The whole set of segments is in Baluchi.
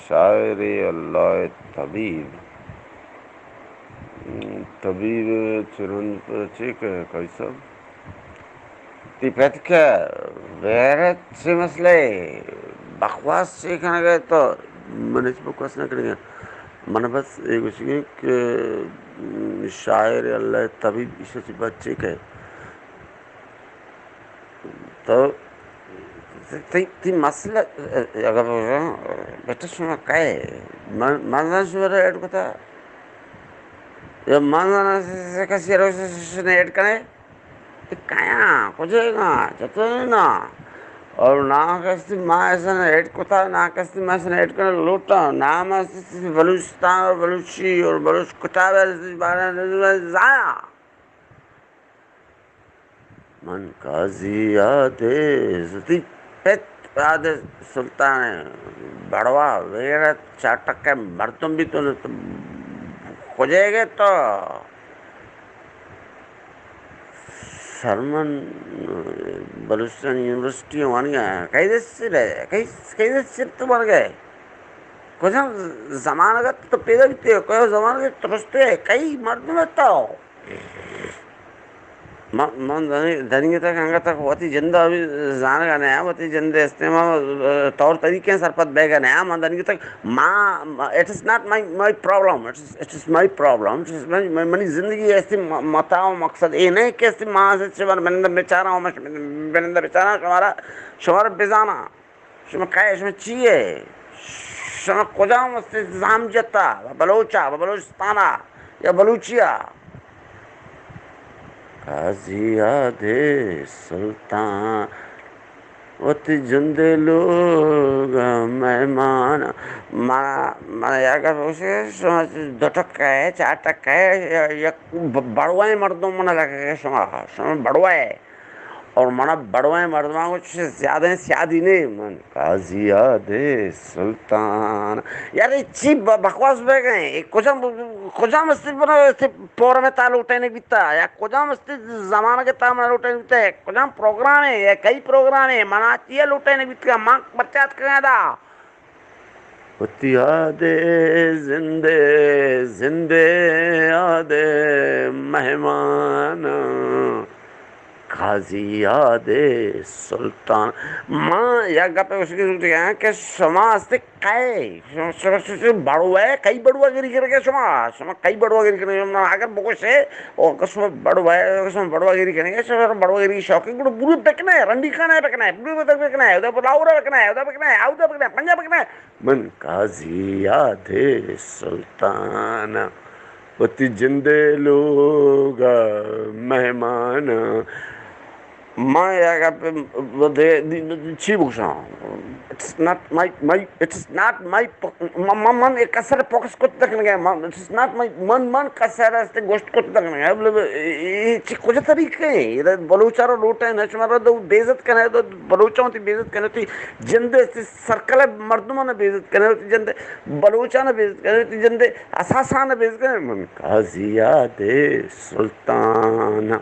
شاعر اللہ طبیب۔ طبیب چرند چے کہ قاضی صاحب؟ تی پت کہ غیرت چے مسئلہ ہے؟ بکواس چے کنگ ءَ تو؟ من ہچ بکواس نہ کنگ ءَ۔ من بس اے گوشگ ءَ کہ شاعر اللہ طبیب ایشی چی بچے کہ تو تئی، تئی مسئلہ، اگر بیٹا شما کئے؟ من، من زاناں شما را ایڈ کتا؟ یا من زاناں سے، سے کسی رو سے، سے، سے نے ایڈ کنے؟ تو کیا؟ کجے گا؟ چطور نا؟ اور نا کسی ما ایسا نے ایڈ کتا، نا کسی ما ایسا نے ایڈ کنے لوٹا، نا ما سے، سے بلوچستان اور بلوچی اور بلوچ کتاب ہے، اس بارے میں زایا۔ من قاضی آدیس، تئی پت آدیس سلطان ءِ بڑوا، غیرت، چاٹک ءِ مردم بیتون تو کجے گے تو؟ سرمن بلوچستان یونیورسٹی وانگا، کئی دست سے، کئی، کئی دست سے تو ورگے؟ کجام زمانگ ءَ تو پیدا بیتے؟ کجام زمانگ ءَ تو رستے؟ کئی مردم ئے تو؟ من، من دنی، دنیگے تک انگت تک وتی جند ءَ بھی زانگ ءَ نیا، وتی جند ءِ استعمال، ءَ، طور طریقے سرپد بیگ ءَ نیا۔ من دنیگے تک ما، ما، it is not my, my problem, it is, it is my problem, it is my, my، منی زندگی ءِ استی م-، متاع و مقصد اے نہ کہ استی ما سے چہ بر بنندہ بیچارہ و مش بنندہ بیچارہ شمارا، شمارا بزانا۔ شما کئے؟ شما چی ئے؟ شما کجام است زام جتا؟ بلوچا، بلوچستانا یا بلوچیا؟ قاضی آدیس سلطان، وتی جندے لوگ ءِ مہمان۔ من، من یک گپ گوشے، شما دو ٹکہ ئے، چار ٹکہ ئے، یک ب-، بڑوائیں مردم من لگے شما، شما بڑوائے۔ اور منا بڑوائیں مردماں گوں چش زیادہ سیادی نے۔ من قاضی آدیس سلطان۔ یار، اے چی ب-، بکواس بہ گئے؟ اے کجام، کجام استی بنا استی پورم تا لوٹے نے بیتا؟ یا کجام استی زمانگ تا منا لوٹے نے بیتا؟ کجام پروگرام ہے؟ یا کئی پروگرام ہے؟ منا چی لوٹے نے بیتا؟ من بچات کنا دا۔ وتی آدے زندے، زندے آدے مہمان، قاضی آدے سلطان۔ ما یک گپے گوشگی زوت گیا کہ شما استے کئے؟ شما، شما، شما، شما بڑوئے، کئی بڑوا گری کرگے شما؟ شما کئی بڑوا گری کرگے؟ شما اگر بگوشے، او اگر شما بڑوئے، اگر شما بڑوا گری کرگے، شما بڑوا گری شوقی، گڑا برو بکنے، رنڈی خانے بکنے، برو بکنے، ادا لاہور بکنے، ادا بکنے، اودا بکنے، پنجاب بکنے۔ من قاضی آدے سلطان، وتی جندے لوگ ءِ مہمان۔ ما یک گپ دے، چی بگوشاں؟ It's not my, my, it's not my، من، من، من اے کسر فوکس کت نہ کنگے۔ من، it's not my، من، من کسر است گوشت کت نہ کنگے۔ مطلب، اے، اے چی کجا طریقہ ہے؟ ادا بلوچا رو لوٹے نہ، شما رو دو بے عزت کنے، دو بلوچاں تی بے عزت کنے، تی جندے سرکل مردمان بے عزت کنے، تی جندے بلوچان بے عزت کنے، تی جندے اساسان بے عزت کنے۔ من قاضی آدے سلطان،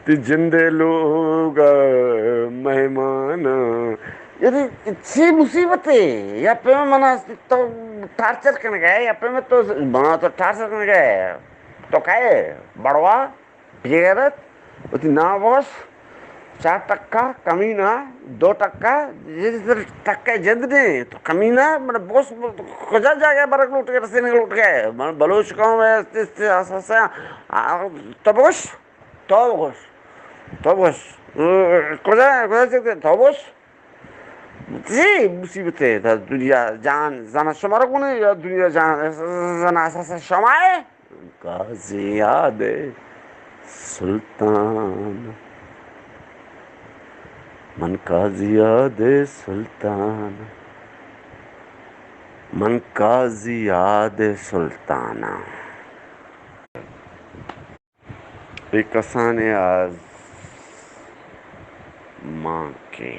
تی جندے لوگ ءِ مہمان۔ یعنی چی مصیبت ہے؟ یا پہ منا تو ٹارچر کنگے، یا پہ تو، منا تو ٹارچر کنگے۔ تو کئے؟ بڑوا؟ بے غیرت، وتی نام بگوش، چار ٹکا کمینہ، دو ٹکا، جس ٹکا جند نے، تو کمینہ، من بگوش، کجا جاگہ برگ لوٹ گئے، رسینگ لوٹ گئے؟ من بلوچ قوم ہے، است، است، اس، اس، آ، تو بگوش، تو بگوش، تو بگوش، کجا، کجا چکتے، تو بگوش۔ چی مصیبت ہے، تا دنیا جان زنا شما را کنے یا دنیا جان زنا اساس شما ہے؟ قاضی آدے سلطان، من قاضی آدے سلطان، من قاضی آدے سلطان۔ اے کسانیں آز مان کے۔